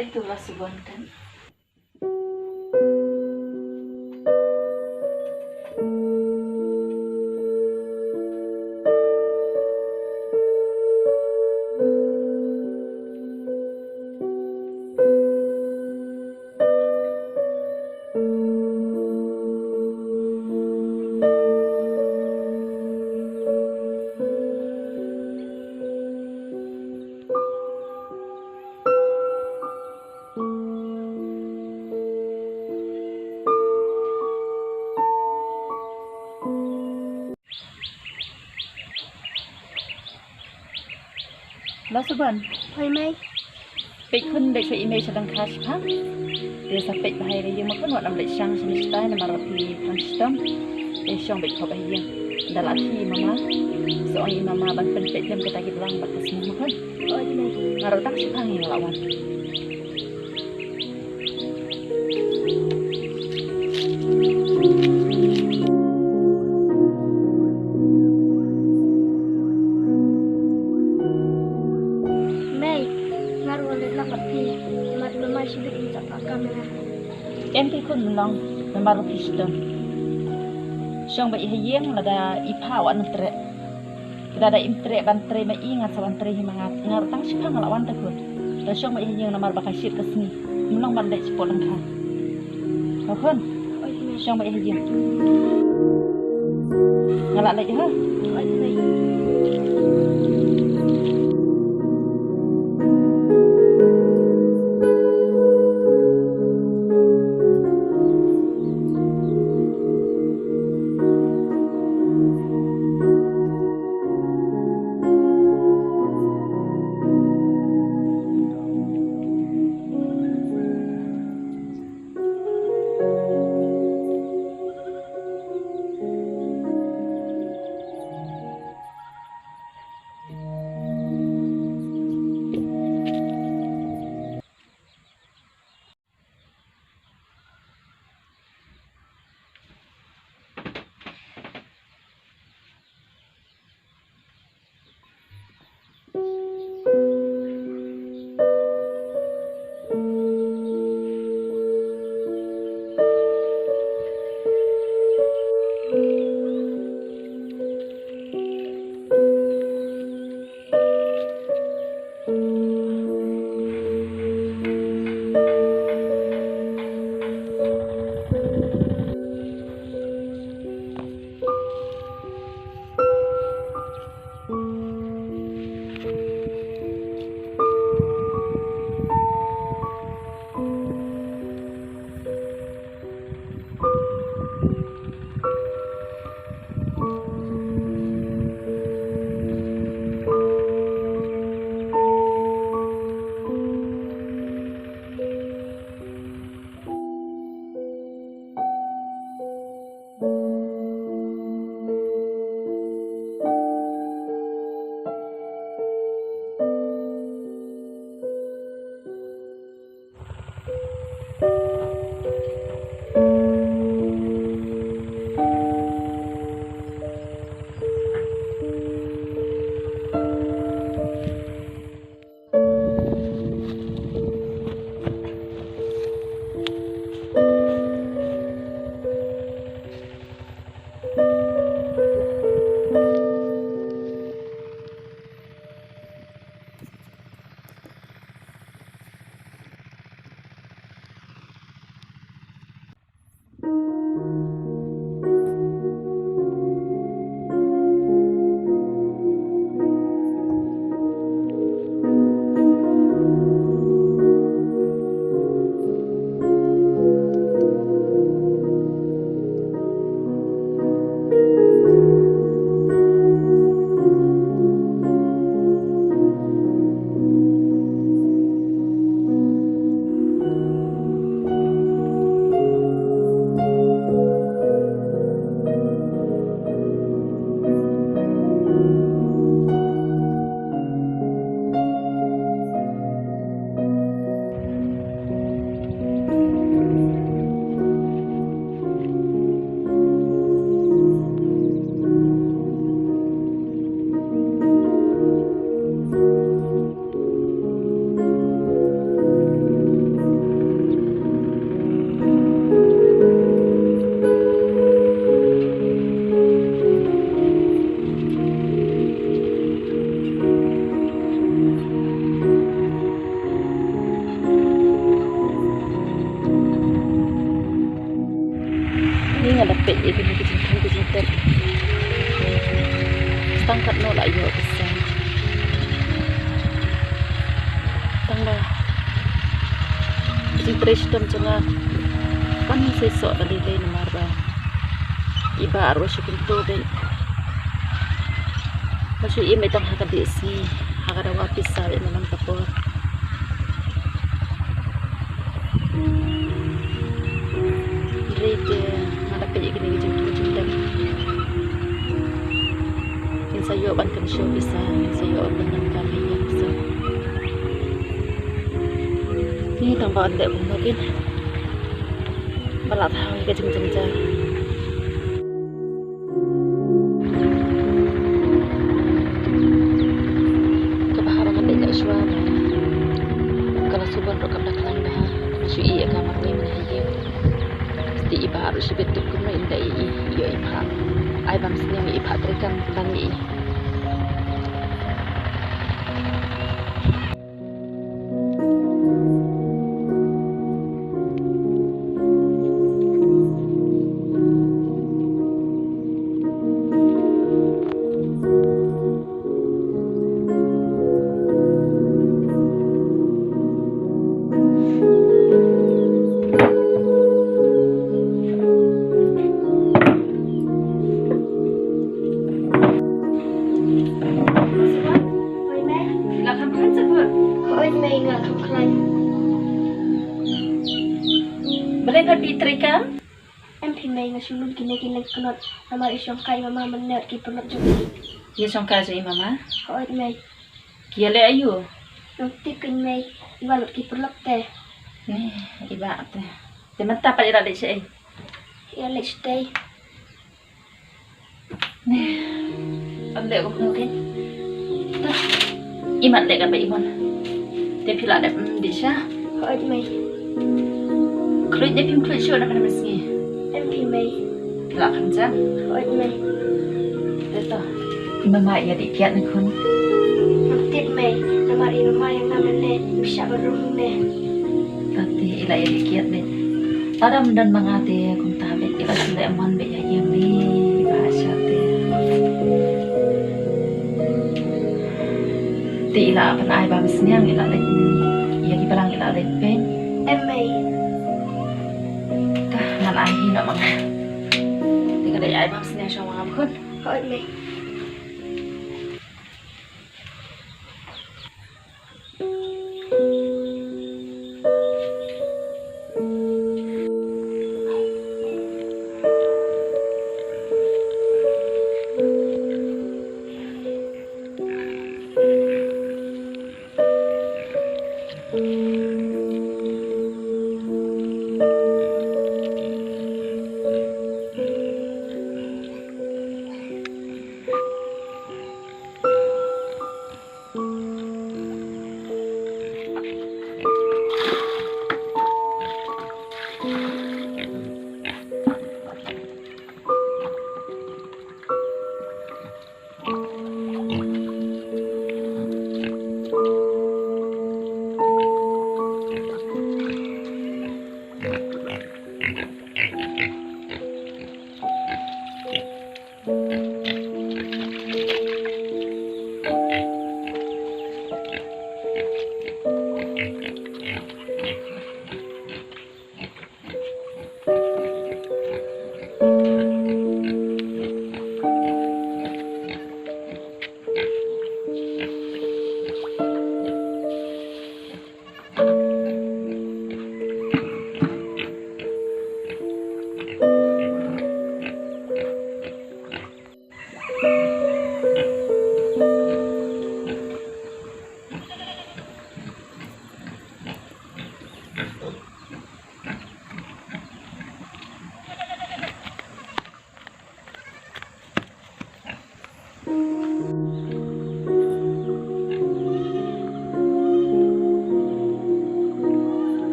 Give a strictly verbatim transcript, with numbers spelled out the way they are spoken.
Itu la Subon kan. La Subon. Hoi mei. Peit khun, leit sha i mei sha dang kha shipang. Te sa peit bha ïa ka ïing ma khun, wat nym leit shang shane shatai namar ba phi pang shitom. Te shong beit khop ha ïing. Da la khie i mama, sa ong i mama ban pynpeit lem kita ki blang bad ka snieh ma khun. Hoi mei. Nga ruh tang shipang ïa nga la wan. Mei, nga ruh ngan leit lang bad phi. Namar i mama shi bit in sa phah kamera. Em te khun, long namar ba phi shitom. Shong beit ha ïing, lada i pha wat nym treh. Lada im treh ban trei ma i, ngan sa wan trei hi ma nga. Nga ruh tang shipang nga la wan te khun. Te shong beit ha ïing namar ba ka shit ka sngi. Ym long ban leit shapoh dang kha. Ho khun. Shong beit ha ïing. Nga la leit ha. Ïa kine ki jingkhang ki jingtep. Tang katno la ïoh pisa. Tang ba ki jingtrei shitom jong nga. Kam seisoh da lei lei namar ba i Bah ruh shu kyntu beit. Ba shu im beit tang ha ka dei sngi ha ka dawa pisa ïa ka long ka por. Hynrei te nga da peit ïa kine ki jingtep jingtep. Ngin sa ïoh ban kynshew pisa, ngin sa ïoh ban nang kali ïa pisa. Ngi tang ba wan leh kumno kin ba la thaw ïa ka jingjynjar. Kaba ha ba ngan dei ka shuwa ba ka la subon ruh kaba khlaiñ ba ha shu ïa ka marwei mynne ha ïing. Sti i Bah ruh shibit tip kumno in dei i ïoh i Bah. Ai bam sniang i Bah trei kam ban i. Hooid mei, nga kham khlaiñ. Balei phi trei kam? Em phi mei, nga shu lut kine ki lengknot namar i shongkai mama mynne ki paralok jong i. Ïa shongkai jong i mama? Hooid mei. Ki ïaleh aïu? Ngam tip kein mei, i Bah lut ki paralok te. Ne, i Bah te. Te mynta pat i la leit shaei? I la leit shatei. Ban leh kumno kein? Tah. I mat leh kan ba i mon. Te phi la dep, mm, dih sha? Hooid mei. Khluit ne phim khluit shuh na mynne mynsngi? Em phi mei. Phi la kham jam? Hooid mei. Te to. I mama i ïa dih kiad ne khun? Ngam tip mei. Namar i mama ïa nga mynne, im shah ban rung ne. Tati i la ïa dih kiad ne. Lada ym don ma nga te kumta beit i la shu leh mon beit ïa ïing ne i Bah sha te. Te i la pan ai bam sniang i la leit ïa ki balang i la leit beit. Em mei. Ka ngan ai hi noh ma nga. Te ka dei ai bam sniang shong ma nga khun. Hooid mei.